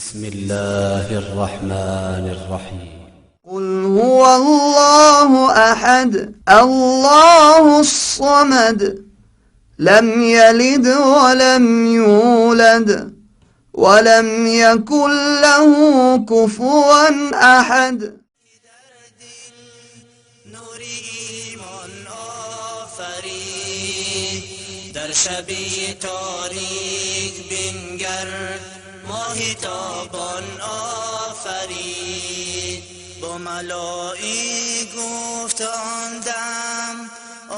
بسم الله الرحمن الرحیم. قل هو الله احد الله الصمد لم یلد ولم یولد ولم یکن له کفوا احد. در شبی تاریک بنگر ماه تابان آفرید، با ملائک گفت آن دم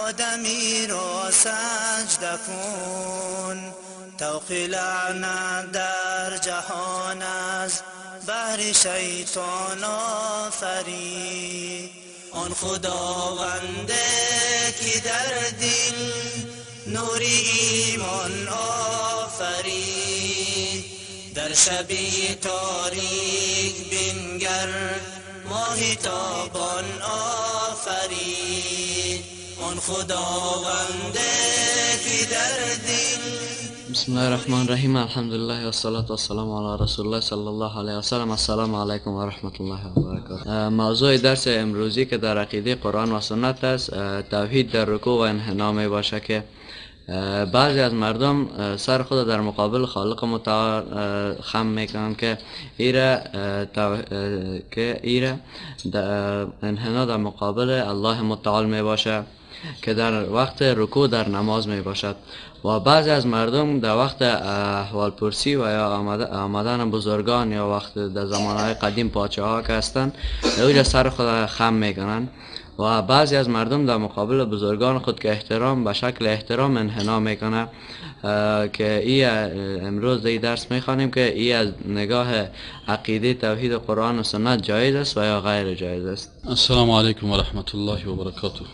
آدمی را سجده کن، طوق لعنت در جهان از بهر شیطان آفرید. آن خداونده که در دل نور ایمان آفرید، در شبی تاریک بنگر ماه تابان آفرید. آن خداونده که در دل. بسم الله الرحمن الرحیم. الحمدلله و الصلاة والسلام علی رسول الله صلی الله علیه و سلم. السلام علیکم و رحمت الله و برکاته. موضوع درس امروزی که در عقیده قرآن و سنت است، توحید در رکوع و انحنا می باشه که بعضی از مردم سر خود در مقابل خالق متعال خم میکنند که ایره انحنا در مقابل الله متعال می باشه که در وقت رکوع در نماز می باشد. و بعضی از مردم در وقت احوال پرسی و یا آمدن بزرگان یا وقت در زمانهای قدیم پاچه ها که هستند در سر خود خم میکنند و بعضی از مردم در مقابل بزرگان خود که احترام به شکل احترام انحنا میکنه که ای امروز ای درس میخوانیم که ای از نگاه عقیده توحید قرآن و سنت جایز است و یا غیر جایز است. السلام علیکم و رحمت الله و برکاته.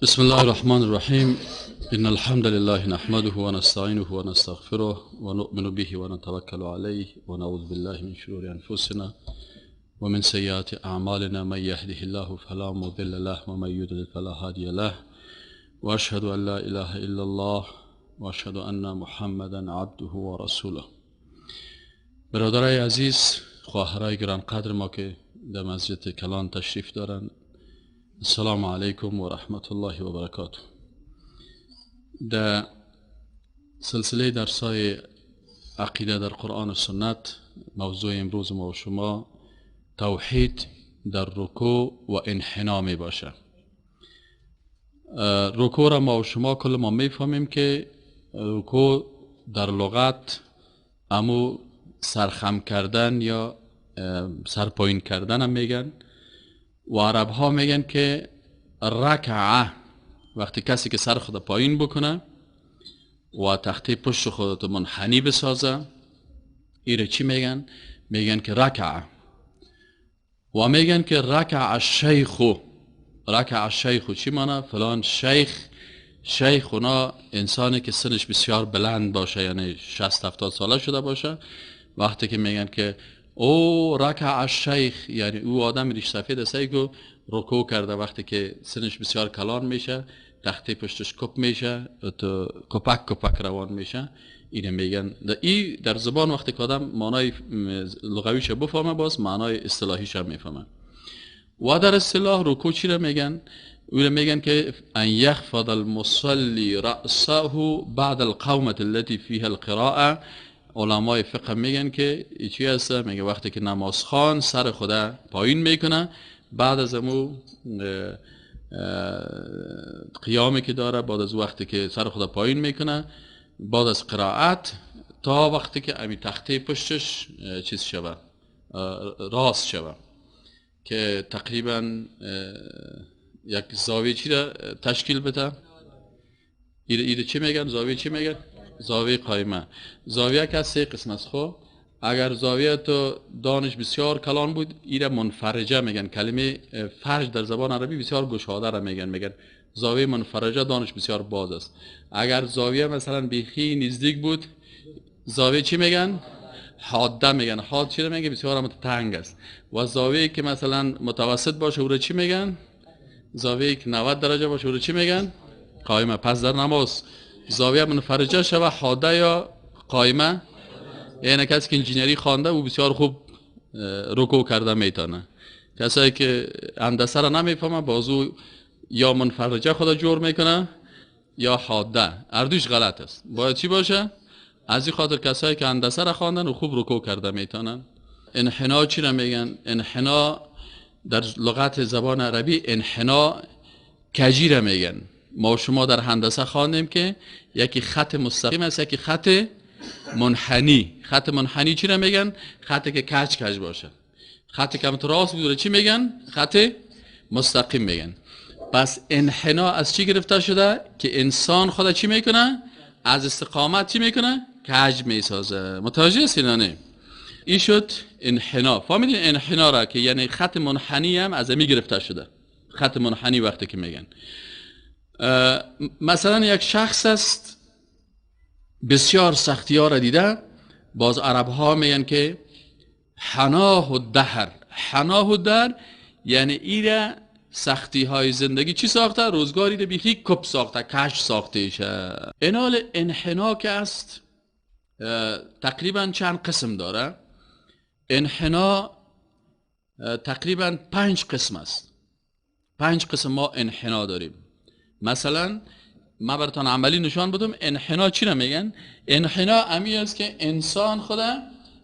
بسم الله الرحمن الرحیم. إن الحمد لله نحمده ونستعينه ونستغفره ونؤمن به ونتوكل عليه ونعوذ بالله من شرور أنفسنا ومن سيئات أعمالنا، من يهده الله فلا مضل له ومن يضلل فلا هادي له، وأشهد أن لا إله إلا الله وأشهد أن محمدا عبده ورسوله. برادرای عزیز، خواهرای گرانقدر ما که در مسجد کلان تشریف دارند، السلام علیکم و رحمت الله و برکاته. در سلسله درسای عقیده در قرآن و سنت، موضوع امروز ما و شما توحید در رکوع و انحنا می باشه. رکوع را ما و شما کل ما می فهمیم که رکوع در لغت امو سرخم کردن یا سرپایین کردن هم میگن و عرب ها میگن که رکعه وقتی کسی که سر خود پایین بکنه و تخته پشت خودت منحنی بسازه، ایره چی میگن؟ میگن که رکعه. و میگن که رکع الشیخ. رکع الشیخ چی معنی؟ فلان شیخ، شیخ اونا انسانی که سنش بسیار بلند باشه، یعنی 60-70 ساله شده باشه. وقتی که میگن که او رکع الشیخ، یعنی او آدم ریش سفید است که رکوع کرده، وقتی که سنش بسیار کلان میشه، تخته پشتش کپ میشه، تو کپک کپک روان میشه، اینو میگن. ای در زبان وقتی که آدم معنای لغویش بفهمه، باز معنای اصطلاحیش هم میفهمه. و در اصطلاح رکوع چی رو میگن؟ او رو میگن که ان یخفض المصلی رأسه بعد القومة التي فيها القراءة. علمای فقه میگن که چی هست؟ میگه وقتی که نماز خوان سر خدا پایین میکنه، بعد از امو قیامی که داره، بعد از وقتی که سر خدا پایین میکنه، بعد از قرائت تا وقتی که امی تخته پشتش چیز شوه، راست شوه، که تقریبا یک زاویه چی را تشکیل بده. ایده چی میگن؟ زاویه چی میگن؟ زاویه قایمه. زاویه که از سه قسم است. خب اگر زاویه تو دانش بسیار کلان بود، ایره منفرجه میگن. کلمه فرج در زبان عربی بسیار گشاده را میگن، میگن زاویه منفرجه دانش بسیار باز است. اگر زاویه مثلا بیخی نزدیک بود، زاویه چی میگن؟ حاده میگن. حاد چی میگن؟ بسیار هم تنگ است. و زاویه که مثلا متوسط باشه، او را چی میگن؟ زاویه که 90 درجه باشه، او را چی میگن؟ قایمه. پس در نماز زاویه منفرجه شوه، حاده یا قایمه؟ یعنی کسی که انجینری خوانده او بسیار خوب رکوع کرده میتونه. کسایی که هندسه را نمیفهمه بازو یا منفرجه خدا جور میکنه یا حاده، اردوش غلط است. باید چی باشه؟ از این خاطر کسایی که هندسه را خواندن و خوب رکوع کرده میتونن. انحنا چی را میگن؟ انحنا در لغت زبان عربی انحنا کجی را میگن. ما شما در هندسه خواندیم که یکی خط مستقیم است، یکی خط منحنی. خط منحنی چی را میگن؟ خطی که کج کج باشه. خط که راست بود چی میگن؟ خط مستقیم میگن. پس انحنا از چی گرفته شده؟ که انسان خود چی میکنه؟ از استقامت چی میکنه؟ کج میسازه. متوجه هستین نه؟ این شد انحنا. فهمیدین انحنا را که یعنی خط منحنی هم از امی گرفته شده. خط منحنی وقتی که میگن مثلا یک شخص است بسیار سختی ها را دیده، باز عرب ها میگن که حناه الدهر. حناه الدهر یعنی ایره سختی های زندگی چی ساخته؟ روزگاری رو بیخی کپ ساخته، کش ساخته ایشه. اینال انحنا که است تقریبا چند قسم داره. انحنا تقریبا 5 قسم است. 5 قسم ما انحنا داریم. مثلا ما براتون عملی نشان بدم انحنا چی را میگن. انحنا امی است که انسان خود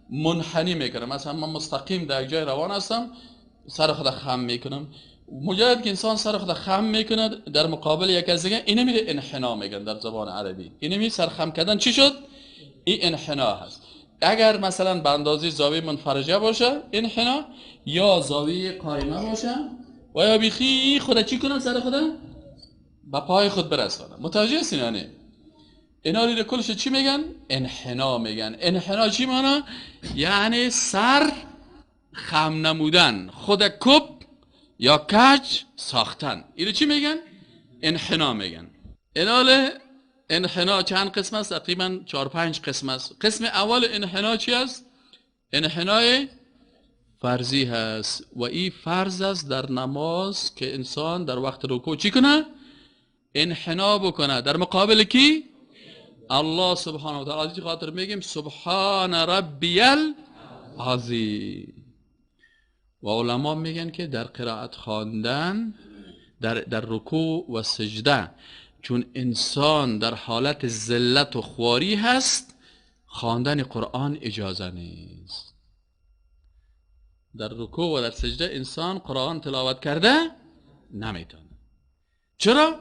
منحنی میکنه. مثلا من مستقیم در جای روان هستم، سر خود خم میکنم. مجرد که انسان سر خود خم میکنه در مقابل یک از دیگه، اینه میره انحنا میگن در زبان عربی. اینه می سر خم کردن چی شد؟ این انحنا هست. اگر مثلا به اندازه زاویه منفرجه باشه انحنا، یا زاویه قائمه باشه، و یا بیخی خود چی کنه؟ سر خود به پای خود برسانه. متوجه هستین؟ یعنی اینا رو کلش چی میگن؟ انحنا میگن. انحنا چی معنی؟ یعنی سر خم نمودن، خود کپ یا کج ساختن. اینو چی میگن؟ انحنا میگن. اینال انحنا چند قسم است؟ تقریبا 4-5 قسم است. قسم اول انحنا چی است؟ انحنای فرضی هست و این فرض است در نماز که انسان در وقت رکوع چی کنه؟ انحنا بکنه. در مقابل کی؟ الله سبحانه و تعالی. از خاطر میگیم سبحان ربی العظیم. و علما میگن که در قرائت خواندن، در رکوع و سجده، چون انسان در حالت ذلت و خواری هست، خواندن قرآن اجازه نیست. در رکوع و در سجده انسان قرآن تلاوت کرده نمیتونه. چرا؟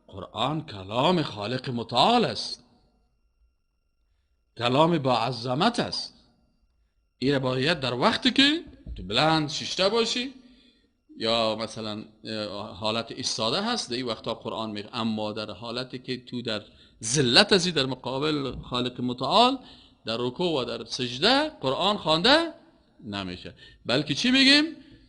قرآن کلام خالق متعال است، کلام با عظمت است. این باید در وقتی که تو بلند ششته باشی یا مثلا حالت ایستاده هست، در این وقتا قرآن میگه. اما در حالتی که تو در ذلت هستی در مقابل خالق متعال، در رکوع و در سجده قرآن خوانده نمیشه، بلکه چی میگیم؟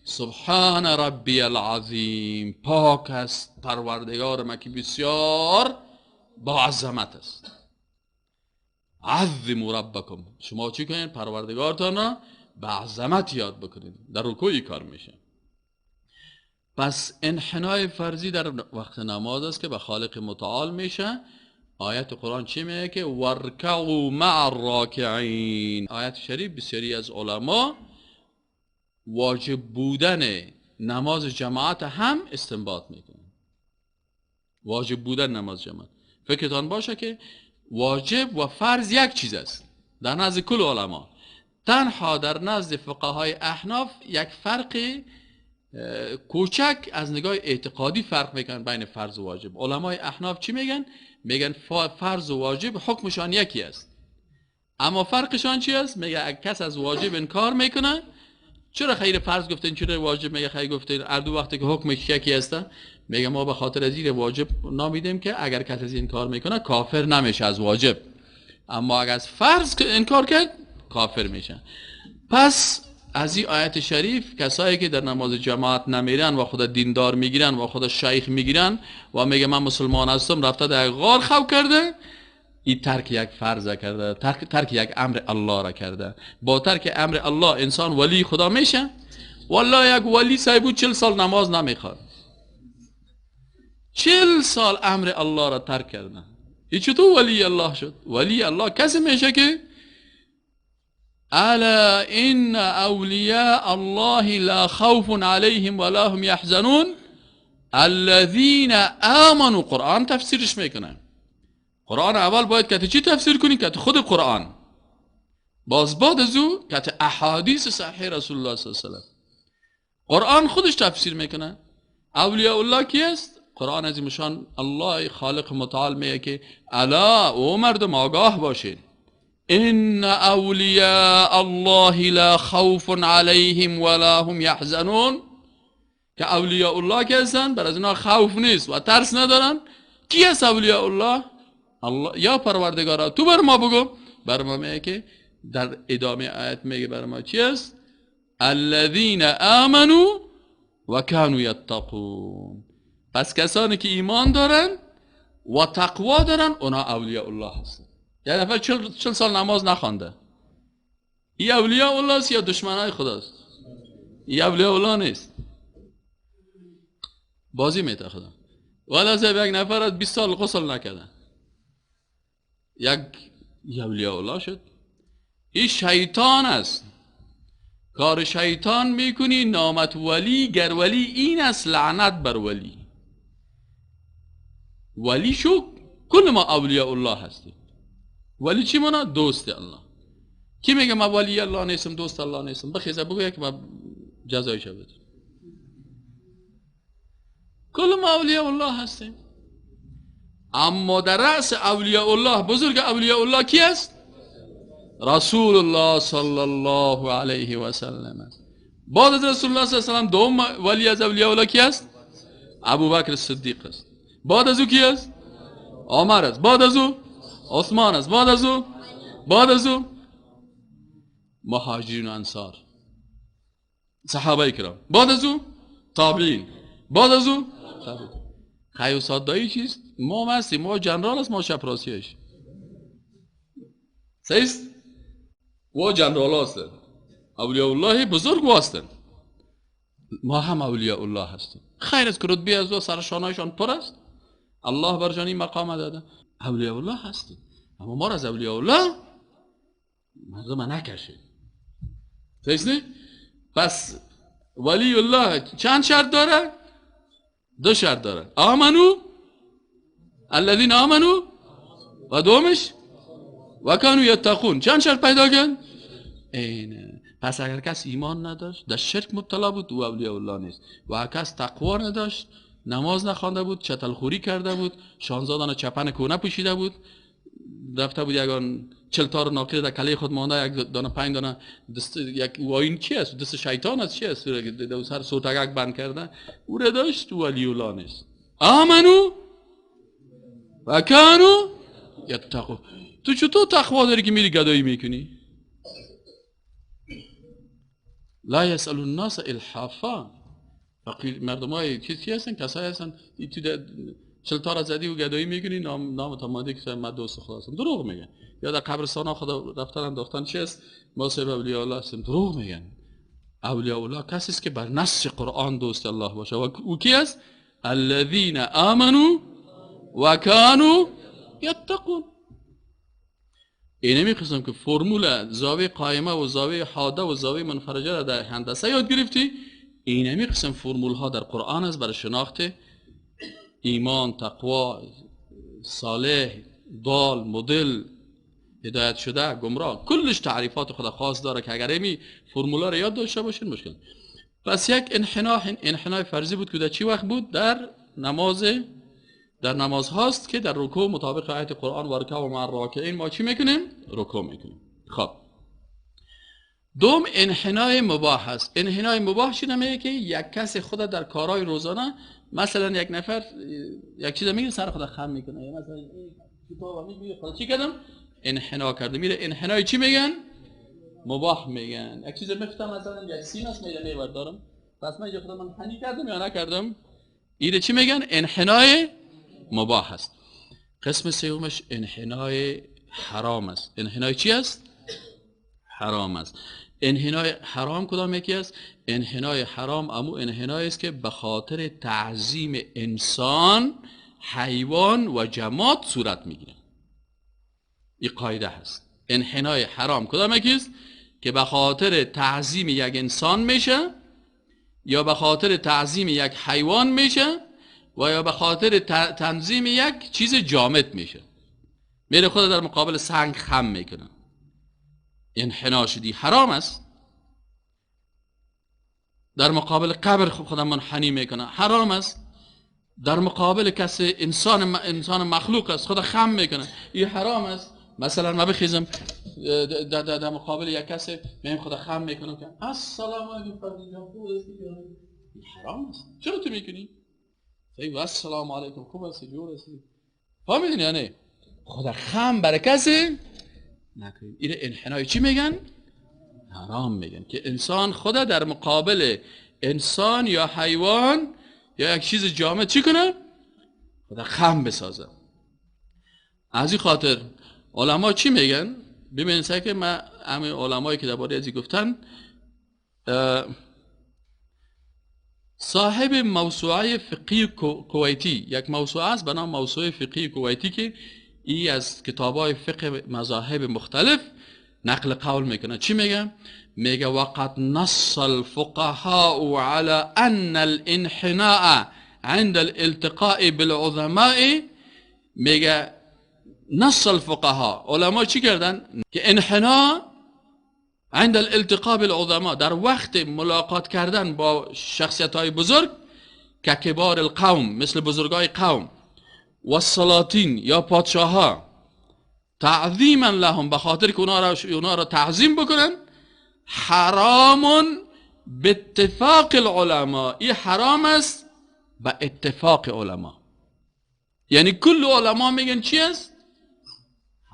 سبحان ربی العظیم، پاک است پروردگار ما که بسیار با عظمت است. عظموا ربکم، شما چی کنید؟ پروردگارتان را به عظمت یاد بکنید. در رکوع کار میشه. پس انحنای فرضی در وقت نماز است که به خالق متعال میشه. آیت قرآن چی میگه؟ که وارکعوا مع الراکعین. آیت شریف بسیاری از علما واجب بودن نماز جماعت هم استنباط میکنه. واجب بودن نماز جماعت، فکرتان باشه که واجب و فرض یک چیز است در نزد کل علما. تنها در نزد فقهای احناف یک فرق کوچک از نگاه اعتقادی فرق میکنن بین فرض و واجب. علمای احناف چی میگن؟ میگن فرض و واجب حکمشان یکی است، اما فرقشان چی است؟ میگه اگه کس از واجب انکار میکنه، چرا خیر فرض گفتین، چرا واجب میگه خیر گفتین، هر دو وقتی که حکمش یکی است. میگه ما به خاطر از این واجب نامیدیم که اگر کس از انکار میکنه کافر نمیشه از واجب، اما اگر از فرض انکار کرد کافر میشه. پس از این آیت شریف کسایی که در نماز جماعت نمیرن و خود دیندار میگیرن و خود شیخ میگیرن و میگه من مسلمان هستم، رفته در غار خو کرده، این ترک یک فرض کرده، ترک یک امر الله را کرده. با ترک امر الله انسان ولی خدا میشه؟ والله یک ولی صاحب 40 سال نماز نمیخواد، 40 سال امر الله را ترک کرده، این چطور ولی الله شد؟ ولی الله کسی میشه که الا ان اولیاء الله لا خوف علیهم ولا هم یحزنون الذین آمنوا. قرآن تفسیرش میکنه. قرآن اول باید که چی تفسیر کنی؟ که خود قرآن، باز بعد از او که احادیث صحیح رسول الله صلی الله علیه و سلم. قرآن خودش تفسیر میکنه. اولیاء الله کی است؟ قرآن از مشان الله خالق متعال میگه که الا او مردم آگاه باشین، ان اولیاء الله لا خوف علیهم ولا هم یحزنون، که اولیاء الله که هستن بر از اینا خوف نیست و ترس ندارن. کی است اولیاء الله؟ الله یا پروردگارا تو بر ما بگو. بر ما میگه که در ادامه آیت میگه بر ما چی است؟ الذین آمنوا و کانوا یتقون. پس کسانی که ایمان دارن و تقوا دارن اونا اولیاء الله هستن. یه نفر 40 سال نماز نخوانده، ای اولیاء الله است یا دشمنای خداست؟ ای اولیاء الله نیست، بازی میته خدا. ولی یک نفر از 20 سال غسل نکرده، یک اولیاء الله شد. این شیطان است، کار شیطان میکنی، نامت ولی، گر ولی این است لعنت بر ولی. ولی شو کل ما اولیاء الله هستیم. ولی چی مانا؟ دوست الله. کی میگه ما ولی الله نیستم، دوست الله نیستم؟ بخیزه بگو که ما جزایش بده. کل ما اولیاء الله هستیم. اما در رأس اولیاء الله، بزرگ اولیاء الله کی است؟ رسول الله صلی الله علیه و سلم. بعد از رسول الله صلی الله علیه و سلم دوم ولی از اولیاء الله کی است؟ ابوبکر صدیق است. بعد از او کی است؟ عمر است. بعد از او عثمان است. بعد از او، بعد از او مهاجرین و انصار، صحابه کرام. بعد از او تابعین. بعد از او خیر سادایی چیست؟ ما هستیم، ما جنرال است، ما چپراسیش. صحیح است؟ و جنرال هستند، اولیاء الله بزرگ هستند. ما هم اولیاء الله هستیم. خیر است که رتبه از او سرشانهایشان پر است، الله بر جانی مقام داده. اولیاء الله هستیم، اما ما را از اولیاء الله مردم نکشید. صحیح؟ پس ولی الله چند شرط داره؟ دو شرط داره. آمنو، الذین آمنو، و دومش و کانوا یتقون. چند شرط پیدا کرد؟ اینه. پس اگر کس ایمان نداشت، در شرک مبتلا بود، او اولیاء الله نیست. و اگر کس تقوا نداشت، نماز نخوانده بود، چتلخوری کرده بود، 16 دانه چپن کونه پوشیده بود، رفته بود یگان 40 تار ناقل در کله خود مانده، یک دانه 5 دانه دست، یک واین چی است؟ دست شیطان است، چی است؟ دو سر سوتگک بند کرده، او را داشت، او ولی الله نیست. آمنو و کانوا یتقون. تو چطور تقوا داری که میری گدایی میکنی؟ لا یسأل الناس الحافا. فقیر مردم های چیزی هستن، کسایی هستن تو 40 تا زدی و گدایی میکنی، نام تا مانده که من دوست خدا هستم، دروغ میگن. یا در قبرستان ها خدا رفتن انداختن چی است؟ ما صاحب اولیاء الله هستیم، دروغ میگن. اولیاء الله کسی است که بر نص قرآن دوست الله باشه. و او کی است؟ الذین آمنوا و کانوا یتقون. اینه میخواستم که فرمول زاویه قائمه و زاویه حاده و زاویه منفرجه را در هندسه یاد گرفتی. اینه قسم فرمول ها در قرآن است برای شناخت ایمان، تقوا، صالح، ضال، مدل، هدایت شده، گمراه، کلش تعریفات خدا خاص داره که اگر امی فرمول ها را یاد داشته باشین مشکل. پس یک انحنای فرضی بود که در چی وقت بود؟ در نماز، در نماز هاست که در رکوع مطابق آیت قرآن و رکوع مع الراکعین ما چی میکنیم؟ رکوع میکنیم. خب دوم انحنای مباح است. انحنای مباح چی نمیگه؟ که یک کس خود در کارهای روزانه، مثلا یک نفر یک چیز میگه سر خود خم میکنه، یا مثلا کتاب میگه خدا چی کردم؟ انحنا کرده. میره انحنای چی میگن؟ مباح میگن. یک چیز میفتم مثلا یک سیم است میره میبردارم، پس من اینجا خودم منحنی کردم یا نکردم؟ ایده چی میگن؟ انحنای مباح است. قسم سومش انحنای حرام است. انحنای چی است؟ حرام است. انحنای حرام کدام یکی است؟ انحنای حرام امو انحنای است که به خاطر تعظیم انسان، حیوان و جماد صورت میگیره. این قاعده هست. انحنای حرام کدام یکی است؟ که به خاطر تعظیم یک انسان میشه، یا به خاطر تعظیم یک حیوان میشه، و یا به خاطر تنظیم یک چیز جامد میشه. میره خود در مقابل سنگ خم میکنه، انحنا شدی، حرام است. در مقابل قبر خود منحنی میکنه، حرام است. در مقابل کسی انسان مخلوق است خود خم میکنه، این حرام است. مثلا ما بخیزم در مقابل یک کسی میم خود خم میکنم که السلام علیکم فردی جان خوب هستی، این حرام است. چرا تو میکنی؟ السلام علیکم خوب هستی جور هستی، فهمیدین؟ یعنی خود خم برای کسی نکنید. این انحنای چی میگن؟ حرام میگن، که انسان خود در مقابل انسان یا حیوان یا یک چیز جامد چی کنه؟ خود خم بسازه. از این خاطر علما چی میگن؟ ببینید که من همه علمایی که درباره از این گفتن، صاحب موسوعه فقهی کویتی، یک موسوعه است به نام موسوعه فقهی کویتی که ای از کتابای فقه مذاهب مختلف نقل قول میکنه. چی میگه؟ میگه وقد نص الفقهاء على ان الانحناء عند الالتقاء بالعظماء. میگه نص الفقهاء، علما چی کردن؟ که انحناء عند الالتقاء بالعظماء، در وقت ملاقات کردن با شخصیت های بزرگ، که کبار القوم، مثل بزرگای قوم، و السلاطین یا پادشاه ها، تعظیما لهم، به خاطر که اونا را تعظیم بکنن، حرام به اتفاق العلماء. این حرام است به اتفاق علما، یعنی کل علما میگن چی است؟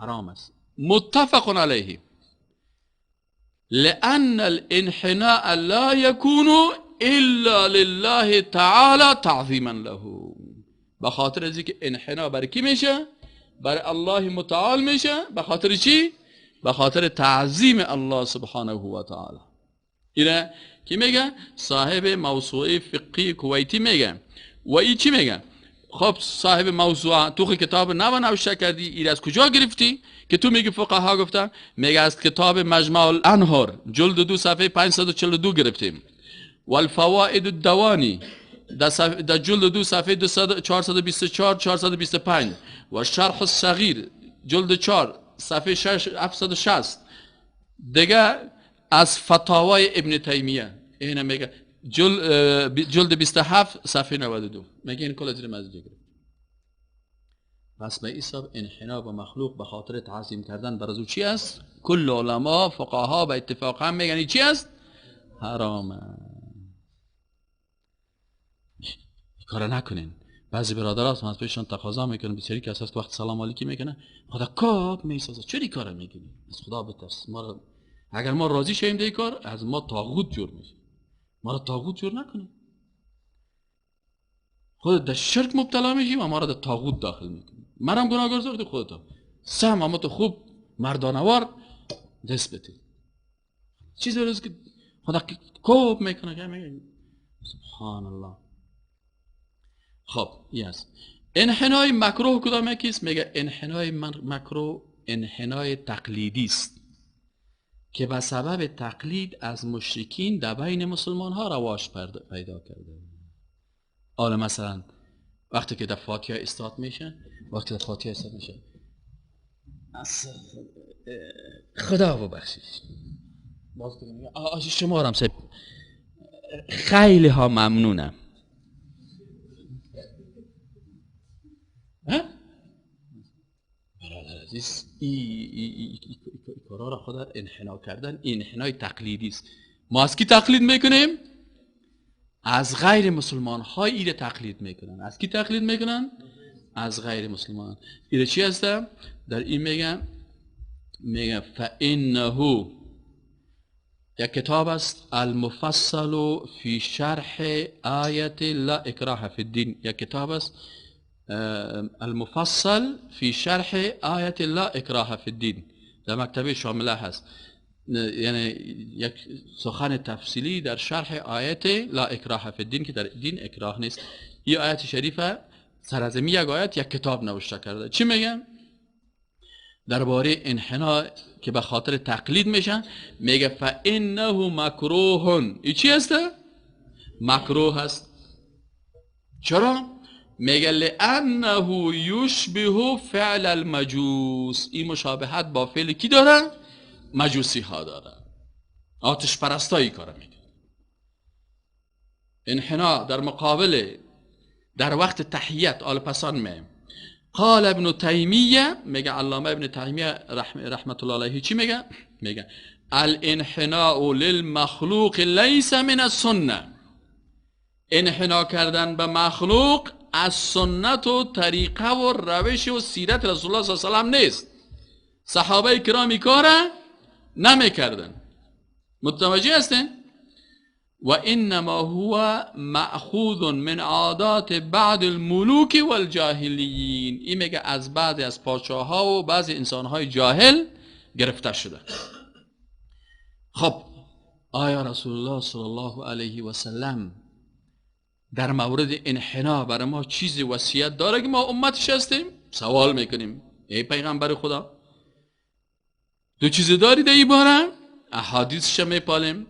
حرام است، متفق علیه. لأن الانحناء لا يكون إلا لله تعالى تعظیما له. به خاطر از اینکه انحناء برای کی میشه؟ برای الله متعال میشه. به خاطر چی؟ به خاطر تعظیم الله سبحانه و تعالی. اینه کی میگه؟ صاحب موسوعه فقهی کویتی میگه. و این چی میگه؟ خب صاحب موسوعه تو کتاب نو نوشته کردی، این از کجا گرفتی که تو میگی فقها گفتن؟ میگه از کتاب مجمع الانهر جلد 2 صفحه 542 گرفتیم، والفوائد الدوانی در جلد 2 صفحه 424 425، و شرح الصغیر جلد 4 صفحه 760. دیگه از فتاوای ابن تیمیه اینه میگه جلد 27 صفحه 92. میگه این کل زیر مسجد گرفت. پس به حساب انحنا به مخلوق به خاطر تعظیم کردن بر از او چی است؟ کل علما فقها به اتفاق هم میگن چی است؟ حرامه. کار نکنین. بعضی برادرات از پیششان تقاضا میکنن، بسیاری که اساس وقت سلام علیکی میکنه خدا کاب میسازه، چرا کار میکنی؟ از خدا بترس. ما اگر ما راضی شویم به کار، از ما طاغوت جور میشه. ما را طاغوت جور نکنیم. خودت در شرک مبتلا میشی و ما را در طاغوت داخل میکنی. مرم گناهگار ساختی خودت. سهم اما تو خوب مردانوار دست بده. چیزی روز که خدا کوب میکنه که میگه سبحان الله. خب یس انحنای مکروه کدام یکیست؟ میگه انحنای مکروه انحنای تقلیدی است که به سبب تقلید از مشرکین در بین مسلمان ها رواج پیدا کرده. حالا مثلا وقتی که در فاتحه استاد میشه، وقتی در فاتحه استاد میشه، خدا ببخشید باز دیگه میگه شما رم خیلی ها ممنونم. برادر عزیز، ای کارا را خدا انحنا کردن، انحنای تقلیدی است. ما از کی تقلید میکنیم؟ از غیر مسلمان های ایره تقلید میکنن. از کی تقلید میکنن؟ از غیر مسلمان. ایره چی هستم؟ در این میگم، میگم فانه یک کتاب است المفصل فی شرح آیت لا اکراه فی الدین. یک کتاب است المفصل فی شرح آیت لا اکراه فی الدین، در مکتبه شامله هست. یعنی یک سخن تفصیلی در شرح آیت لا اکراه فی الدین که در دین اکراه نیست. این آیت شریفه سرزمی یک آیت یک کتاب نوشته کرده. چی میگم؟ درباره انحناء که به خاطر تقلید میشن، میگه فانه مکروه. این چی هست؟ مکروه هست. چرا؟ میگه لانه یشبه فعل المجوس. این مشابهت با فعل کی داره؟ مجوسی ها داره، آتش پرستایی کار میده. انحناء در مقابل در وقت تحیت آل پسان میم. قال ابن تیمیه، میگه علامه ابن تیمیه رحمت الله علیه چی میگه؟ میگه الانحناء للمخلوق لیس من السنه. انحناء کردن به مخلوق از سنت و طریقه و روش و سیرت رسول الله صلی الله علیه و سلم نیست. صحابه کرامی کاره نمیکردن. متوجه هستین؟ و انما هو مأخوذ من عادات بعض الملوک والجاهلیین. این میگه از بعضی از پادشاه ها و بعضی انسان های جاهل گرفته شده. خب آیا رسول الله صلی الله علیه و سلم در مورد انحناء برای ما چیزی وصیت داره که ما امتش هستیم؟ سوال میکنیم ای پیغمبر خدا، تو چیزی داری در این باره؟ احادیثش میپالیم.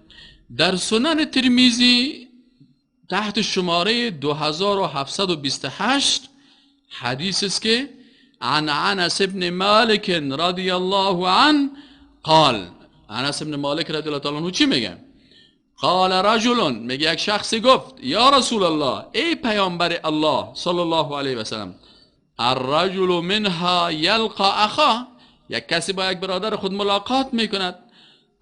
در سنن ترمیزی تحت شماره 2728 حدیث است که عن انس ابن مالک رضی الله عنه قال، انس ابن مالک رضی الله تعالی عنه چی میگه؟ قال رجل، میگه یک شخصی گفت یا رسول الله، ای پیامبر الله صلی الله علیه و سلم، الرجل منها یلقى اخاه، یک کسی با یک برادر خود ملاقات میکند،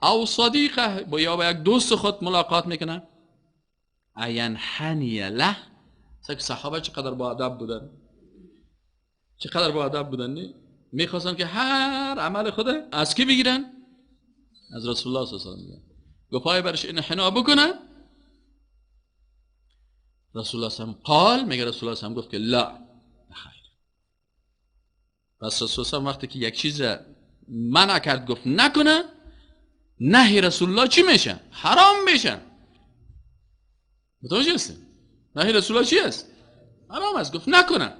او صدیقه، یا با یک دوست خود ملاقات میکنه، اینحنی له. صحابه چقدر با ادب بودن، چقدر با ادب بودن، نه؟ میخواستن که هر عمل خود از کی بگیرن؟ از رسول الله صلی الله علیه و سلم. گفت آیا برش انحناء بکنه؟ رسول الله صلی الله علیه و سلم قال، میگه رسول الله صلی الله علیه و سلم گفت که لا، خیر. پس رسول الله وقتی که یک چیز منع کرد گفت نکنه، نهی رسول الله چی میشه؟ حرام میشه. متوجه هستین؟ نهی رسول الله چی است؟ حرام است. گفت نکنه.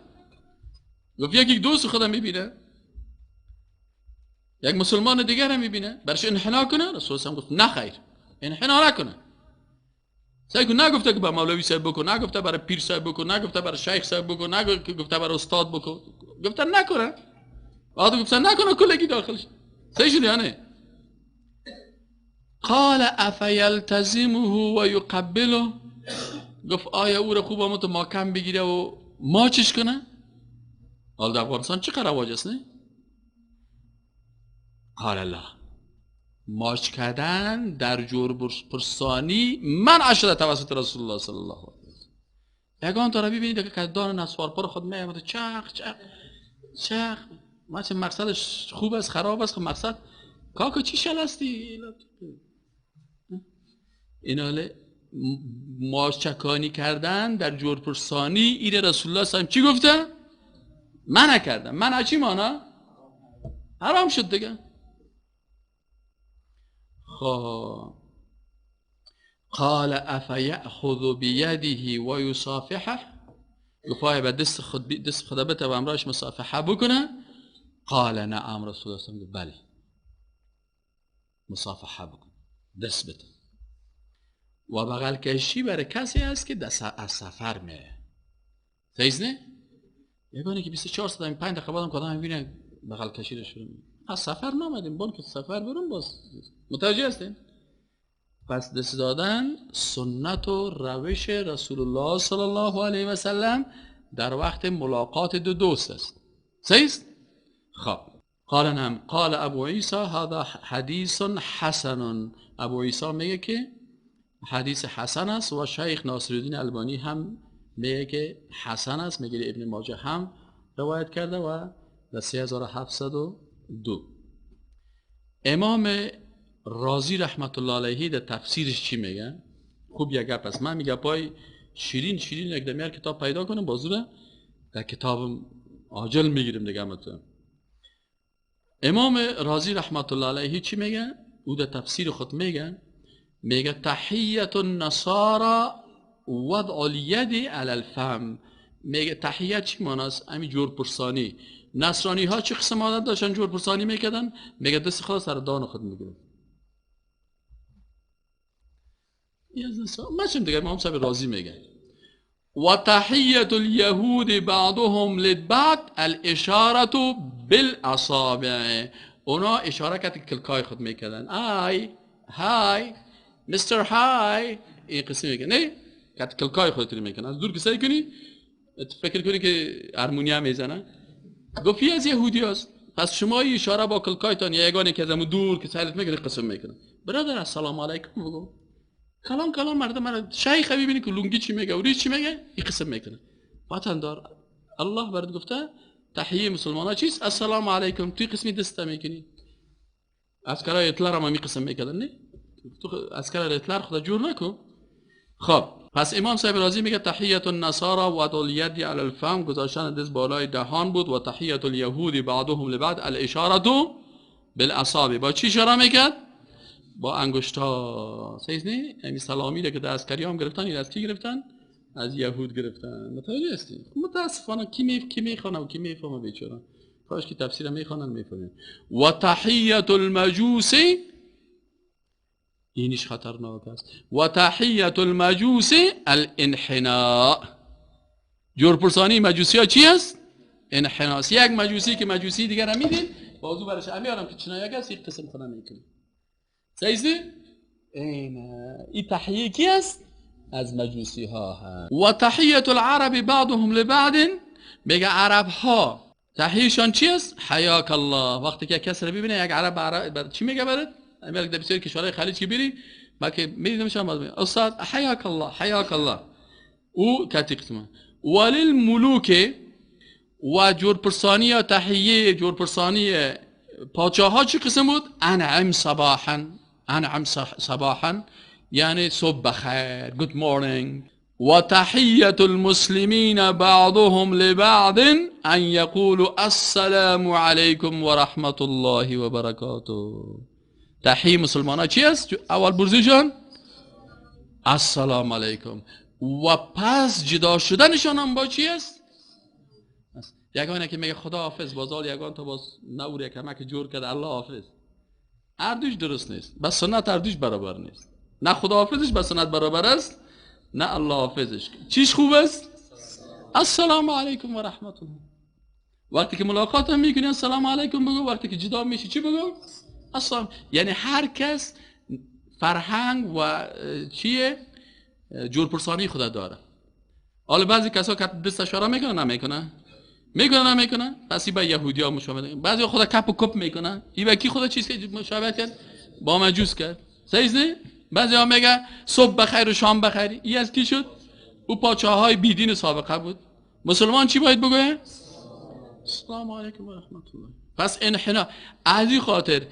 گفت یکی دوست خودم میبینه، یک مسلمان دیگر هم میبینه، برش انحنا کنه؟ رسول الله گفت نه خیر، انحنا نکنه. سعی کن نگفته که به مولوی صاحب بکن، نگفته برای پیر صاحب بکن، نگفته برای شیخ صاحب بکن، نگفته برای استاد بکن، گفته نکنه. بعد گفته نکنه کلگی داخل شد. صحیح شد یا نه؟ قال افیلتزمه و یقبله، گفت آیا او را خوب آمد ما کم بگیره و ما چش کنه؟ حال در افغانستان چقدر رواج است نه؟ قال الله، ماچ کردن در جور پرسانی منع شده توسط رسول الله صلی الله علیه و سلم. یگان تا را ببینید که دان نسوار پر خود میاد چق چق چق، ما چه مقصدش خوب است خراب است، خب مقصد کاکو چی شل هستی؟ این حاله ماچکانی کردن در جور پرسانی، این رسول الله صلی الله علیه و سلم چی گفته؟ منع کردن. منع چی مانا؟ حرام شد دیگه. خب قال افیأخذ بیده و یصافحه، گفت آیا به دست خود دست خود بته و امراش مصافحه بکنه؟ قال نعم، رسول الله صلی الله علیه و سلم بله، مصافحه بکن، دست بته. و بغل کشی برای کسی است که دست از سفر میه. صحیح نه؟ یگانه که 24 ساعت 5 دقیقه بعدم کدام میبینه بغل کشی رو شروع میکنه. از سفر نامدیم، بانک سفر برون باز. متوجه هستین؟ پس دست دادن سنت و روش رسول الله صلی الله علیه و سلم در وقت ملاقات دو دوست است. صحیح است؟ خب قال نعم. قال ابو عیسی هذا حدیث حسن. ابو عیسی میگه که حدیث حسن است و شیخ ناصرالدین البانی هم میگه که حسن است، میگه ابن ماجه هم روایت کرده و در 3702. امام رازی رحمت الله علیه در تفسیرش چی میگه؟ خوب یک گپ است. من میگه پای شیرین شیرین یک دمیار کتاب پیدا کنم بازوره در کتاب عاجل میگیریم دیگه. همتون امام رازی رحمت الله علیه چی میگه؟ او در تفسیر خود میگه، میگه تحیت النصارى وضع الید علی الفم. میگه تحیت چی معناست؟ همین جور پرسانی، نصرانی ها چه قسم عادت داشتن جور پرسانی میکردن؟ میگه دست خود سر دان خود میگیره. ما چیم دیگه امام صاحب رازی میگه و تحیت اليهود بعضهم للبعض الاشاره بالاصابع. اونا اشاره کرد کلکای خود میکردن، آی های مستر های، این قسم میگه نه کت کلکای خود میکنن. از دور که سعی کنی فکر کنی که هارمونیا میزنه. گفت از یهودی هست. پس شما اشاره با کلکایتان یگانه که از دور که سعیت میکنی قسم میکنه. برادر السلام علیکم بگو. کلام کلام مردم من شیخ ببینی که لونگی چی میگه و ریش چی میگه این قسم میکنه. وطن دار الله برات گفته تحیه مسلمان ها چیست؟ السلام علیکم. توی قسمی دسته میکنی. عسکرای هتلر هم می قسم میکردن نه؟ تو عسکرای هتلر خدا جور نکن. خب پس امام صاحب رازی میگه تحیت النصارى وضع الید علی الفم، گذاشتن دست بالای دهان بود، و تحیت اليهود بعضهم لبعض الاشاره بالاصابع. با چی اشاره میکرد؟ با انگشتا. صحیح نه؟ یعنی سلامی که در عسکری هم گرفتن، این از کی گرفتن؟ از یهود گرفتن. متوجه هستی؟ متاسفانه کی میخوانه و کی میفهمه بیچاره. کاش که تفسیر میخوانن میفهمن. و تحیت المجوس، اینش خطرناک است. و تحیت المجوس الانحناء. جورپرسانی مجوسی ها چی است؟ انحناء. یک مجوسی که مجوسی دیگر هم میدید بازو برش امیارم که چنا یک است، یک قسم خونه میکنه. صحیح؟ این تحیه کی است؟ از مجوسی ها هست. و تحیت العرب بعضهم لبعض، میگه عرب ها تحیهشان چی است؟ حیاک الله. وقتی که کس رو ببینه یک عرب چی میگه برات؟ امیر در بسیار کشورهای خلیج که بری ما که میدیدم شما باز میگه استاد حیاک الله حیاک الله. او کتی قسمه. وللملوک و جورپرسانی یا تحیه جورپرسانی پادشاه ها چی قسم بود؟ انعم صباحا. انعم صباحا یعنی صبح بخیر، good morning. و تحیت المسلمین بعضهم لبعض ان یقولوا السلام علیکم و رحمت الله و برکاته. تحیه مسلمان ها چی است؟ اول برزیشان السلام علیکم و پس جدا شدنشان هم با چی است؟ یگانه که میگه خدا حافظ، بازال یگان تا باز نور یکمک جور کرد الله حافظ. اردوش درست نیست، بس سنت اردوش برابر نیست. نه خدا حافظش به سنت برابر است، نه الله حافظش. چیش خوب است؟ السلام علیکم و رحمت الله. وقتی که ملاقات هم میکنی السلام علیکم بگو، وقتی که جدا میشی چی بگو؟ السلام. یعنی هر کس فرهنگ و چیه جورپرسانی خدا داره. حالا بعضی کسا که دست اشاره میکنه نمیکنه، میکنه نمیکنه، پس این با یهودی ها مشابه. بعضی خدا کپ و کپ میکنه، این با کی خدا چیز مشابه کرد؟ با مجوس کرد. صحیح نه؟ بعضی ها میگه صبح بخیر و شام بخیر. این از کی شد؟ او پاچه های بیدین سابقه بود. مسلمان چی باید بگه؟ السلام علیکم و رحمت الله. پس انحنا از این خاطر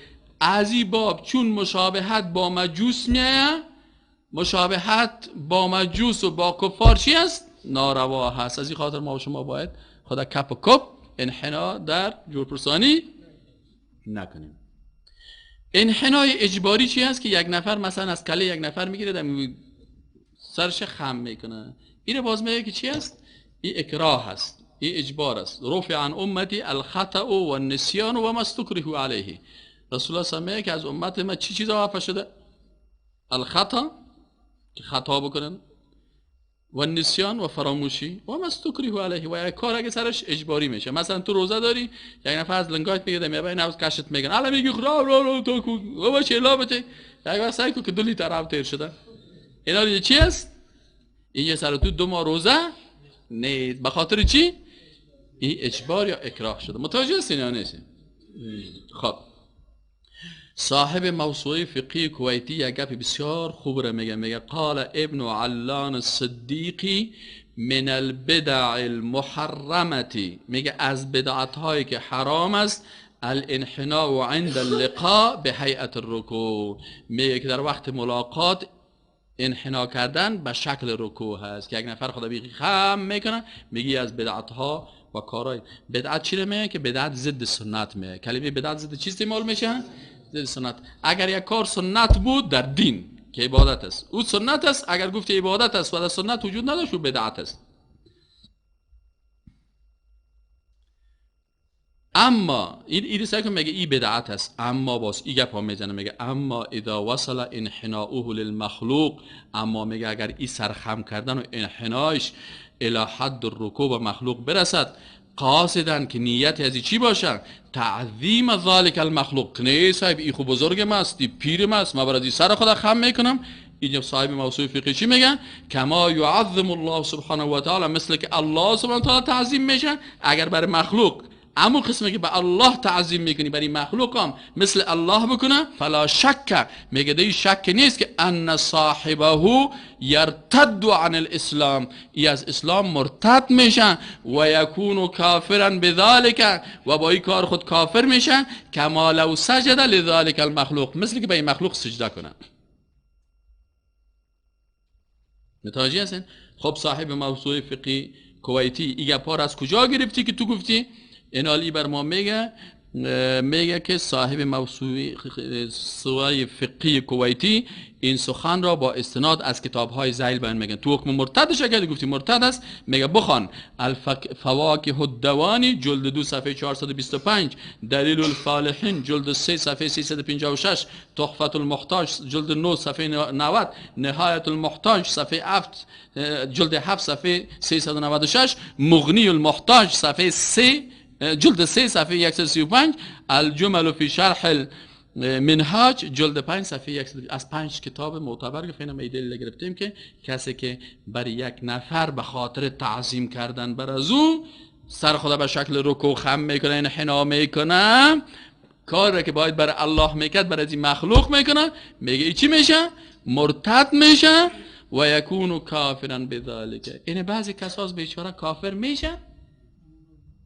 از این باب چون مشابهت با مجوس میایه، مشابهت با مجوس و با کفار چی است؟ ناروا هست. از این خاطر ما و شما باید خدا کپ و کپ انحنا در جورپرسانی نکنیم. انحنای اجباری چی هست؟ که یک نفر مثلا از کله یک نفر میگیره در سرش خم میکنه. اینو باز میگه که چی هست؟ این اکراه هست، این اجبار است. رفع عن امتی الخطأ و النسیان و ما استکره علیه. رسول الله صلی الله علیه و که از امت ما چی چیزا عفو شده؟ الخطأ که خطا بکنن، و نسیان و فراموشی، و ما استکره علیه، و یک کار اگه سرش اجباری میشه. مثلا تو روزه داری، یک نفر از لنگایت میگه میبینه نوز کشت میگن، الان میگی را را را تو کو بابا چه لابته، یک وقت سعی کو که 2 لیتر آب تیر شده. اینا دیگه چی است؟ این سر تو 2 ماه روزه نیست. به خاطر چی؟ این اجبار یا اکراه شده. متوجه هستین یا نیستین؟ خب صاحب موسوعه فقهی کویتی یک گپ بسیار خوب را میگه. میگه قال ابن علان الصدیقی من البدع المحرمه، میگه از بدعت هایی که حرام است الانحناء عند اللقاء به هیئت الرکوع. میگه که در وقت ملاقات انحنا کردن به شکل رکوع هست که یک نفر خدا بیخی خم میکنه. میگه از بدعت ها و کارهای بدعت چی میگه؟ که بدعت ضد سنت میگه. کلمه بدعت ضد چیز استعمال میشه؟ ضد سنت. اگر یک کار سنت بود در دین که عبادت است، او سنت است. اگر گفت عبادت است و در سنت وجود نداشت، او بدعت است. اما این سعی کن میگه این بدعت است، اما باز این گپ ها میزنه، میگه اما اذا وصل انحناؤه للمخلوق، اما میگه اگر این سرخم کردن و انحنایش الی حد الرکوع و مخلوق برسد، قاصدن که نیت از چی باشه؟ تعظیم ذلک المخلوق. نه صاحب ای خو بزرگ ماست، ای پیر ماست، ما برای سر خدا خم میکنم. اینجا صاحب موضوع فقهی چی میگن؟ کما یعظم الله سبحانه و تعالی، مثل که الله سبحانه و تعالی تعظیم میشه اگر برای مخلوق، اما قسمی که به الله تعظیم میکنی برای مخلوق هم مثل الله بکنه، فلا شک، میگه دی شک نیست که ان صاحبه یرتد عن الاسلام، ای از اسلام مرتد میشه و یکون کافرا بذلک، و با این کار خود کافر میشه، کما لو سجد لذلک المخلوق، مثل که به این مخلوق سجده کنه. متوجه هستین؟ خب صاحب موضوع فقهی کویتی ای گپا از کجا گرفتی که تو گفتی؟ اینالی بر ما میگه، میگه که صاحب موسوعه فقهی کویتی این سخن را با استناد از کتاب‌های ذیل بیان میگن. تو حکم مرتدش اگه گفتی مرتد است، میگه بخوان الفواکه الدوانی جلد 2 صفحه 425، دلیل الفالحین جلد 3 صفحه 356، تحفة المحتاج جلد 9 صفحه 90، نهایت المحتاج صفحه 7 جلد 7 صفحه 396، مغنی المحتاج صفحه 3 جلد 3 صفحه 135، الجمل فی شرح منهاج جلد 5 صفحه 100. از 5 کتاب معتبر گفتیم، ایدل گرفتیم که کسی که برای یک نفر به خاطر تعظیم کردن بر از او سر خدا به شکل رکوع خم میکنه، انحنا میکنه، کار که باید برای الله میکرد برای این مخلوق میکنه، میگه ای چی میشه؟ مرتد میشه و یکون کافرا بذلک. این بعضی کساس بیچاره کافر میشه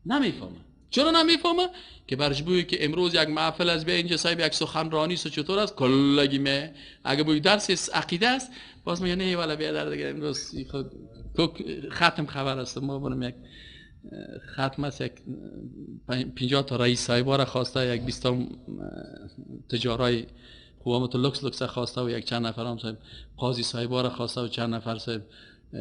نمیفهمه. چرا نمیفهمه؟ که برش بوی که امروز یک محفل از بیا اینجا صاحب یک سخنرانی است چطور است کلگی می، اگه بوی درس عقیده است باز میگه نه والا بیا در دیگه امروز خود ختم خبر است، ما برم یک ختم است، یک 50 تا رئیس صاحبا را خواسته، یک 20 تا تجارای خوامت لوکس لوکس خواسته و یک چند نفر هم صاحب قاضی صاحبا را خواسته و چند نفر صاحب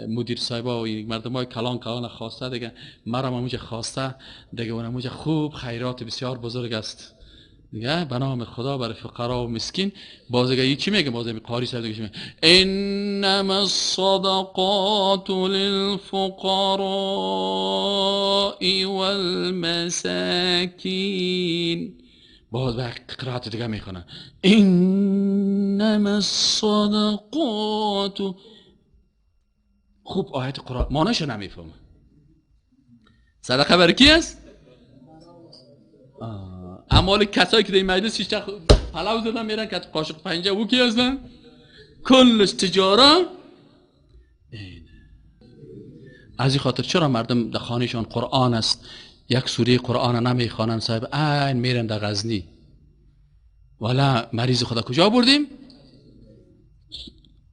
مدیر صاحبا و مردم های کلان کلان خواسته دیگه، مرم همونجا خواسته دیگه، اون همونجا خوب خیرات بسیار بزرگ است دیگه، به نام خدا برای فقرا و مسکین. باز دیگه چی میگه؟ باز قاری صاحب دیگه چی میگه؟ انما الصدقات للفقراء والمساکین. باز به قرائت دیگه میخونه انما الصدقات. خوب آیت قرآن معنیشو نمیفهمه. صدقه برای کی است؟ اما کسایی که در این مجلس شش تا پلو زدن میرن که قاشق پنجه او کی هستن؟ کلش تجاره. از این خاطر چرا مردم در خانهشان قرآن است، یک سوره قرآن نمیخوانن صاحب، عین میرن در غزنی والا مریض خدا کجا بردیم؟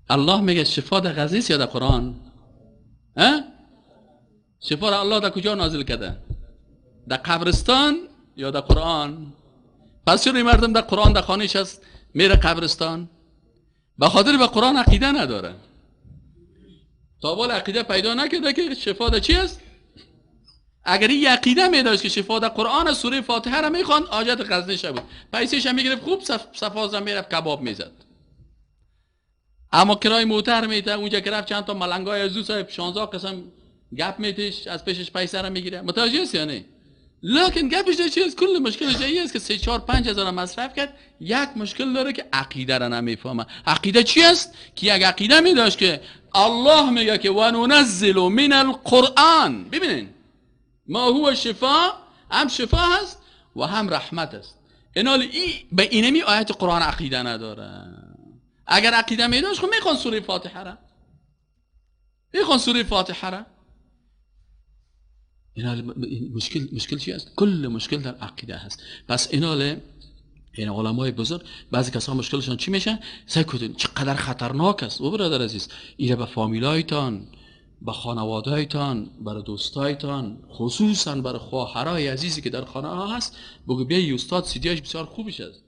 الله میگه شفا در غزنی است یا در قرآن؟ ها؟ شفا را الله در کجا نازل کرده؟ در قبرستان یا در قرآن؟ پس چرا مردم در قرآن در خانهش است میره قبرستان؟ به خاطر به قرآن عقیده نداره. تا حال عقیده پیدا نکرده که شفا در چی است؟ اگر این عقیده می داشت که شفا در قرآن، سوره فاتحه را میخواند، حاجت غزنی بود، پیسه‌ش هم میگرفت، خوب صفاز را میرفت کباب میزد. اما کرای موتر میته، اونجا که رفت چند تا ملنگای از او صاحب 16 قسم گپ میتیش، از پیشش پیسه را میگیره. متوجه هستی یا نه؟ لکن گپش چی است؟ کل مشکلش این است که 3 4 5 هزار مصرف کرد. یک مشکل داره که عقیده را نمیفهمه. عقیده چی است؟ که یک عقیده می داشت که الله میگه که و ننزل من القرآن، ببینین ما هو شفا، هم شفا هست و هم رحمت است. اینال ای به اینمی آیت قرآن عقیده نداره. اگر عقیده می داشت خب میخوان سوره فاتحه را، میخوان سوره فاتحه را. اینال مشکل چی است؟ کل مشکل در عقیده هست. پس اینال این علمای بزرگ بعضی کسا مشکلشان چی میشه؟ سعی کنید چقدر خطرناک است. او برادر عزیز، ایره به فامیلایتان، به خانوادهایتان، برای دوستایتان، خصوصا برای خواهرای عزیزی که در خانه ها هست، بگو بیا استاد سیدیاش بسیار خوبش است.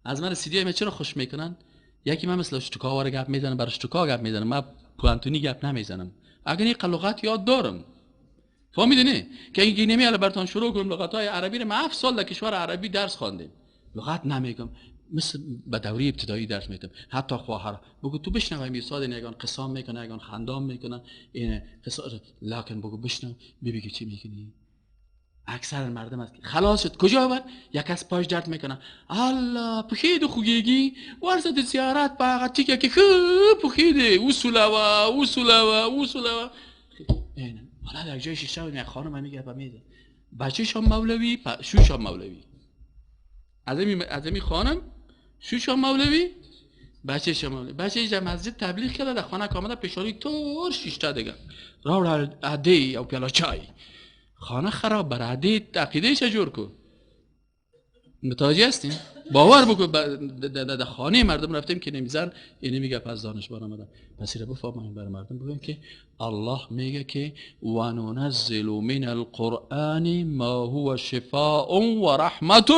از من سیدیای من چرا خوش میکنن؟ یکی من مثل اشتکا واره گپ میزنم، برای اشتکا گپ میزنم، من پوانتونی گپ نمیزنم. اگر این لغت یاد دارم، فهمیدی نه؟ که این نمی الان براتون شروع کنم لغت های عربی رو. ما 7 سال در کشور عربی درس خواندیم، لغت نمیگم، مثل به دوره ابتدایی درس میدم. حتی خواهر بگو تو بشنو میساد یگان قسام میکنه، یگان خندام میکنه، این قسام، لکن بگو بشنو ببین که چی میکنی. اکثر مردم است خلاص شد. کجا آورد؟ یک از پاش درد میکنه، الله پخید خوگیگی ورزد زیارت با تیکه که خوب پخید اصوله و اصوله و اصوله و. حالا در جای شیشه یک خانم میگه با میده بچه شام مولوی، شوشام مولوی، از خانم شوشام مولوی، بچه شام مولوی، بچه در مسجد تبلیغ کرده، در خانه که آمده پیشانی تور شیشته دیگه را عده او پیاله چای، خانه خراب بر عده عقیده جور کن. متوجه هستیم؟ باور بکن در خانه مردم رفتیم که نمیزن اینه میگه پس دانشگاه آمدن. پس اینو بفهمیم بر مردم بگیم که الله میگه که و ننزل من القرآن ما هو شفاء و رحمت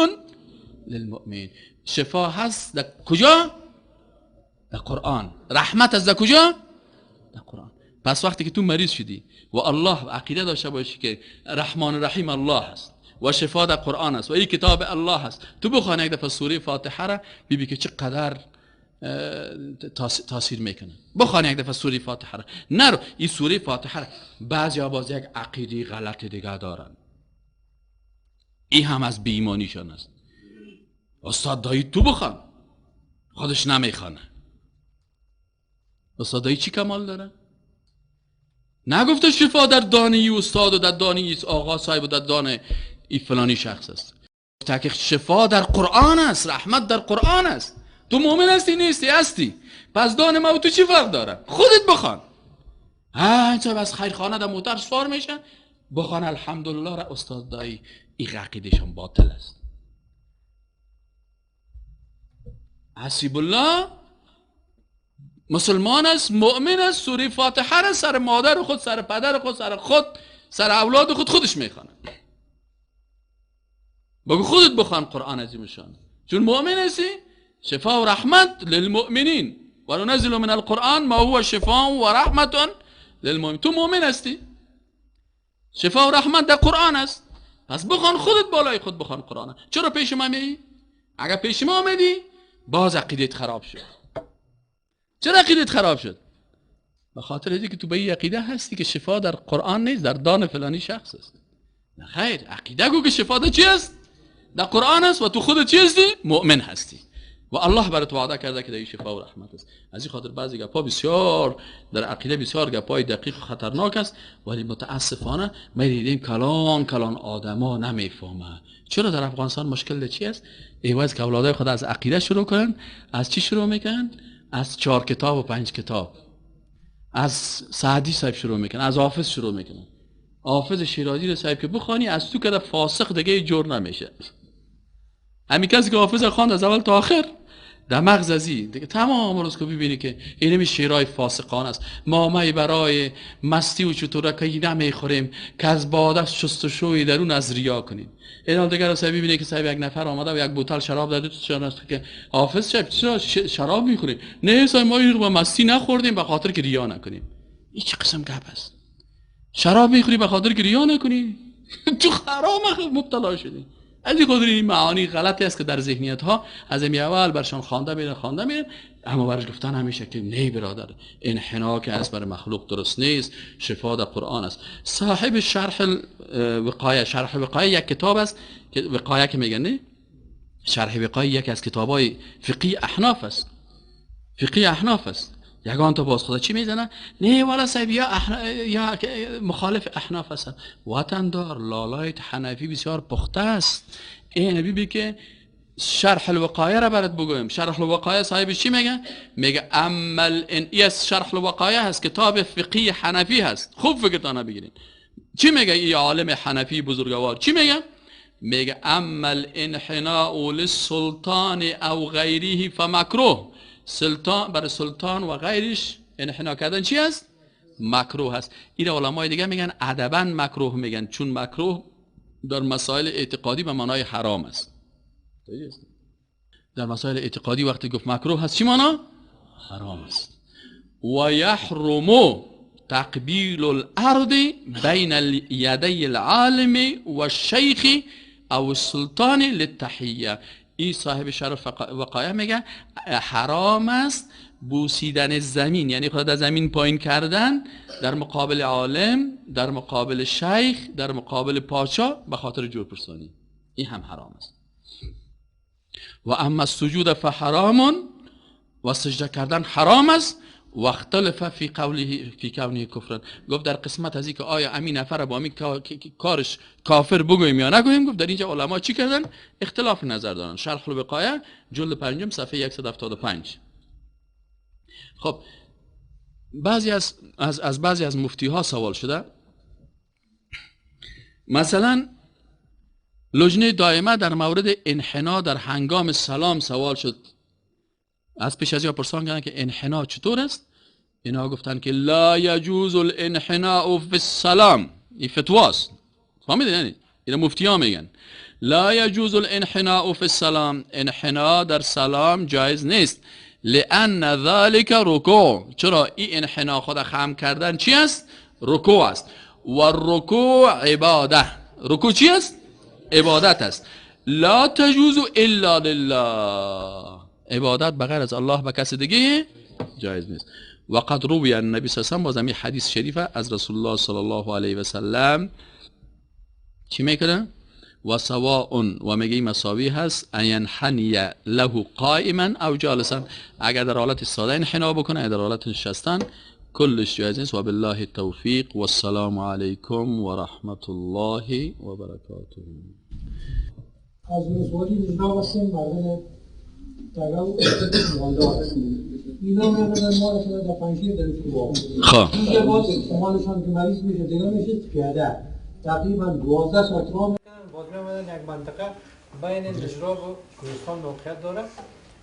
للمؤمن. شفا هست در کجا؟ در قرآن. رحمت از در کجا؟ در قرآن. پس وقتی که تو مریض شدی و الله عقیده داشته باشی که رحمان رحیم الله هست و شفا در قرآن است و این کتاب الله هست، تو بخوان یک دفعه سوره فاتحه را ببین که چقدر تاثیر میکنه. بخوان یک دفعه سوره فاتحه را، نرو این سوره فاتحه را. بعضی باز یک عقیده غلط دیگه دارن، این هم از بی‌ایمانیشان است. استاد دایی تو بخوان، خودش نمیخوانه. استاد دایی چی کمال داره؟ نگفته شفا در دانه استاد و در دانه آقا صاحب و در دانه ای فلانی شخص است. گفته که شفا در قرآن است، رحمت در قرآن است. تو مؤمن هستی نیستی؟ هستی. پس دان ما و تو چی فرق داره؟ خودت بخوان. ها چه بس خیرخانه در موتر سوار میشن بخوان الحمدلله را استاد دایی. این عقیدهشون باطل است. حسیب الله مسلمان است، مؤمن است، سوره فاتحه را سر مادر خود، سر پدر خود، سر خود، سر اولاد خود خودش میخوانه. بگو خودت بخوان قرآن عظیم شان، چون مؤمن هستی. شفا و رحمت للمؤمنین و ننزل من القرآن ما هو شفا و رحمت للمؤمنین. تو مؤمن هستی، شفا و رحمت در قرآن است. پس بخوان خودت، بالای خود بخوان قرآن. چرا پیش ما میایی؟ اگر پیش ما آمدی باز عقیدت خراب شد. چرا عقیدت خراب شد؟ به خاطر اینکه تو به این عقیده هستی که شفا در قرآن نیست، در دان فلانی شخص است. نه خیر، عقیده گو که شفا در چی است؟ در قرآن است و تو خودت چی هستی؟ مؤمن هستی و الله برات وعده کرده که در این شفا و رحمت است. از این خاطر بعضی گپا بسیار در عقیده بسیار گپای دقیق و خطرناک است، ولی متاسفانه ما دیدیم کلان کلان آدما نمیفهمه. چرا در افغانستان مشکل چی است؟ ایواز که اولادای خود از عقیده شروع کنن، از چی شروع میکنن؟ از 4 کتاب و 5 کتاب، از سعدی صاحب شروع میکنن، از حافظ شروع میکنن. حافظ شیرازی رو صاحب که بخوانی از تو که فاسق دیگه جور نمیشه. همین کسی که حافظ خواند از اول تا آخر در مغز ازی دیگه تمام روز که ببینی که اینمی شعرهای فاسقان است. ما می برای مستی و چطورکی نمیخوریم که از باده شستشوی درون از ریا کنیم. این دیگه رو ببینی که صاحب یک نفر آمده و یک بوتل شراب داده تو چرا که حافظ صاحب چرا شراب میخوری؟ نه صاحب ما اینو با مستی نخوردیم به خاطر که ریا نکنیم. این چه قسم گپ است؟ شراب میخوری به خاطر که ریا نکنی؟ تو حرام مبتلا شدی. از این خاطر این معانی غلطی است که در ذهنیت ها از این اول برشان خوانده میرن، اما برش گفتن همیشه که نه برادر، انحنا که از بر مخلوق درست نیست، شفا در قرآن است. صاحب شرح وقایه، شرح وقایه یک کتاب است که وقایه که میگن نه، شرح وقایه یکی از کتابای فقهی احناف است. فقهی احناف است. یگان تا باز خدا چی میزنه؟ نه والا صاحب یا مخالف احناف هستن. وطن دار لالایت حنفی بسیار پخته است. این بی که شرح الوقایه را برات بگویم. شرح الوقایه صاحب چی میگه؟ میگه اما این شرح الوقایه هست، کتاب فقهی حنفی هست. خوب فکرتانه بگیرین چی میگه این عالم حنفی بزرگوار چی میگه؟ میگه اما الانحناء للسلطان او غیره فمکروه. سلطان برای سلطان و غیرش انحنا کردن چی است؟ مکروه است. این علمای دیگه میگن ادبا مکروه میگن، چون مکروه در مسائل اعتقادی به معنای حرام است. در مسائل اعتقادی وقتی گفت مکروه هست چی معنا؟ حرام است. و یحرم تقبیل الارض بین یدی العالم و الشیخ او السلطان للتحیه. این صاحب شرح وقایع میگه حرام است بوسیدن زمین، یعنی خود در زمین پایین کردن در مقابل عالم، در مقابل شیخ، در مقابل پادشاه به خاطر جورپرسانی، این هم حرام است. و اما السجود فحرام، و سجده کردن حرام است. و اختلف فی قوله فی کونه کفرا، گفت در قسمت از اینکه آیا امین نفر با امین کارش کافر بگوییم یا نگوییم، گفت در اینجا علما چی کردن؟ اختلاف نظر دارن. شرح الوقایه جلد 5 صفحه 175. خب بعضی از بعضی از مفتی ها سوال شده، مثلا لجنه دائمه در مورد انحنا در هنگام سلام سوال شد. از پیش از یا پرسان کردن که انحنا چطور است؟ اینا گفتن که لا یجوز الانحناء فی السلام. این فتواست، فهمیدین؟ یعنی اینا مفتی ها میگن لا یجوز الانحناء فی السلام، انحنا در سلام جایز نیست، لان ذلك رکوع. چرا؟ این انحنا خود خم کردن چی است؟ رکوع است. و الرکوع عباده. رکوع چی است؟ عبادت است. لا تجوز الا لله، عبادت بغیر از الله به کس دیگه جایز نیست. و قد روی النبی صلی الله علیه و سلم، باز همین حدیث شریفه از رسول الله صلی الله علیه و سلم چی میکنه؟ و سواء، و میگه مساوی هست، ان ینحنی له قائما او جالسا، اگر در حالت ساده انحنا بکنه اگر در حالت نشستن کلش جایز نیست. و بالله التوفیق و السلام علیکم و رحمت الله و برکاته. از ولسوالی نجراب هستیم، مردم تگاو مالدار اینا میامدن مالشون در پنجشیر در خب اینجا باز مالشون که مریض میشه دیگه میشه پیاده تقریبا 12 ساعت راه میکنن، باز میامدن یک منطقه بین نجراب و کوهستان موقعیت داره،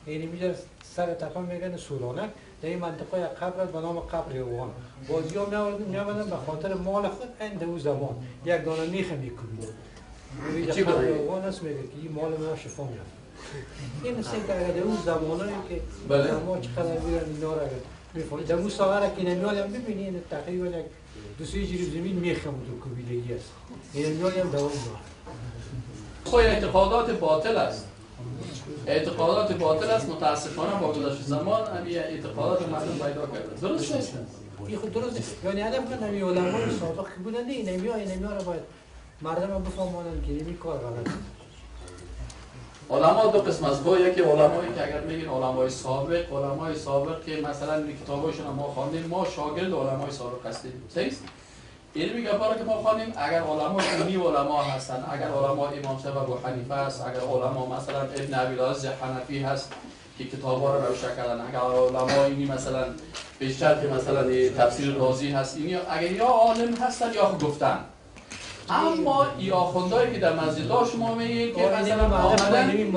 یعنی میجا سر تپه میگن سولانه، در این منطقه یک قبر است به نام قبر اوغان. بازی ها میامدن به خاطر مال خود اند او زمان یک دانه میخ میکوبیدن. اینجا قبر اوغان است، میگه که این مال ما شفا میاد. این مثل که اگر اون زمانایی که ما چقدر میرن اینا رو اگر میفهمید در اون ساغره که نمیال هم ببینی این تقریبا یک دو سه جریب زمین میخم تو کوبیدگی است، این نمیال هم دوام داره. خب اعتقادات باطل است، اعتقادات باطل است. متاسفانه با گذشت زمان همین اعتقادات مردم پیدا کرده. درست نیست این، خود درست نیست. یعنی هدف من همین علمای سابق که بودن این نمیا رو باید مردم بفهمانند که این کار غلط است. علما دو قسم است. با یکی علمایی که اگر میگین علمای سابق، علمای سابق که مثلا کتاباشون ما خواندیم، ما شاگرد علمای سابق هستیم، صحیح؟ این میگه پارا که ما خواندیم اگر علما سنی علما هستن، اگر علما امام صاحب ابو حنیفه است، اگر علما مثلا ابن ابی العز حنفی هست که کتابا رو نوشته کردن، اگر علما اینی مثلا بیشتر که مثلا تفسیر رازی هست، اینی اگر یا عالم هستن یا گفتن. اما ای آخوندهایی که در مسجدها شما میگید که مثلا آمدن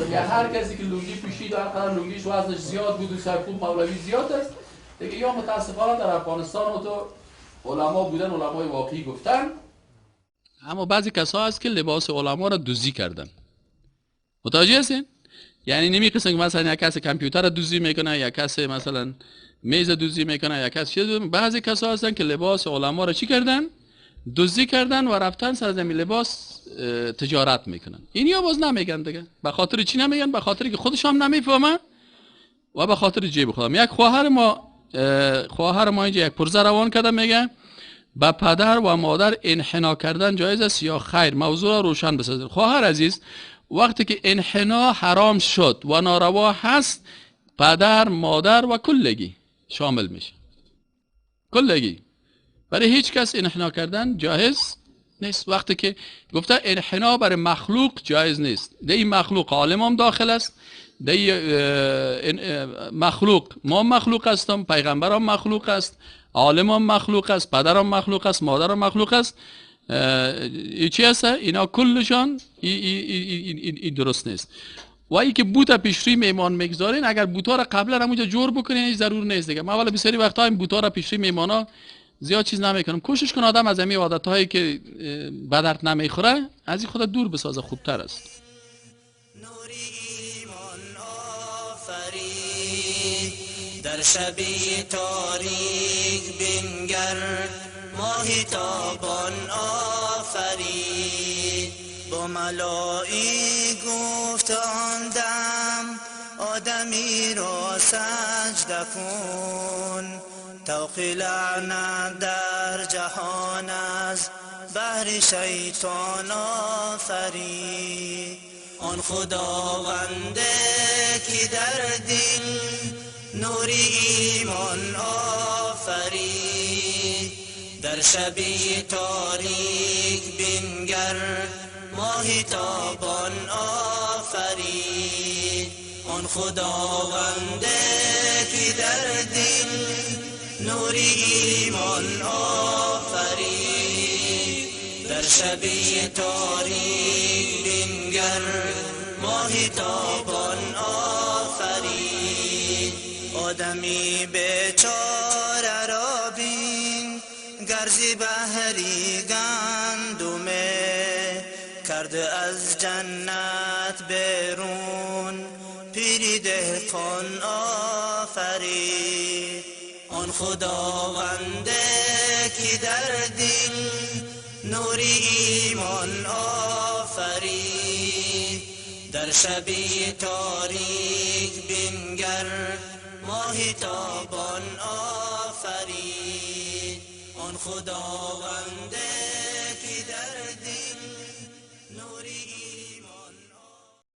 که هر کسی که لنگی پوشید هر قدر لنگیش وزنش زیاد بود و سرکوب مولوی زیاد است دیگه، یا متاسفانه در افغانستان و تو علما بودن، علمای واقعی گفتن. اما بعضی کسا هست که لباس علما را دزدی کردن. متوجه هستین؟ یعنی نمی قسم که مثلا یک کس کامپیوتر را دزدی میکنه، یا کس مثلا میز دزدی میکنه، یا کس چیز. بعضی کسا هستن که لباس علما را چی کردن؟ دزدی کردن و رفتن سر زمین لباس تجارت میکنن. این یا باز نمیگن دیگه. به خاطر چی نمیگن؟ به خاطر که خودش هم نمیفهمه و به خاطر جیب خودم. یک خواهر ما اینجا یک پرزه روان کرده، میگه به پدر و مادر انحنا کردن جایز است یا خیر؟ موضوع را روشن بسازید. خواهر عزیز، وقتی که انحنا حرام شد و ناروا هست، پدر مادر و کلگی شامل میشه. کلگی برای هیچ کس انحنا کردن جایز نیست. وقتی که گفته انحنا برای مخلوق جایز نیست، در این مخلوق عالم هم داخل است، در مخلوق ما مخلوق هستم، پیغمبر هم مخلوق است، عالم هم مخلوق است، پدر هم مخلوق است، مادر هم مخلوق است. چی هست؟ اینا کلشان ای درست نیست. و ای که بوتا پیشروی میمان میگذارین، اگر بوتا را قبلا همونجا جور بکنین هیچ ضرور نیست دیگه. ما ولی بسیاری وقتا این بوتا را پیشروی میمانا زیاد چیز نمیکنم. کوشش کن آدم از همین عادت هایی که به درد نمیخوره از این خود دور بسازه، خوبتر است. نور ایمان آفرید در در شبی تاریک بنگر ماه تابان آفرید. با ملائک گفت آن دم آدمی را سجده کن، طوق لعنت در جهان از بهر شیطان آفرید. آن خداونده که در دل نور ایمان آفرید، در شبی تاریک بنگر ماه تابان آفرید. آن خداونده که در دل نور ایمان آفرید، در شبی تاریک بنگر ماه تابان آفرید. آدمی بیچاره را بین گرزی بهری گندمه، کرد از جنت بیرون پیری دهقان آفرید. آن خداونده که در دل نور ایمان آفرید، در شبی تاریک بنگر ماه تابان آفرید. آن خداوند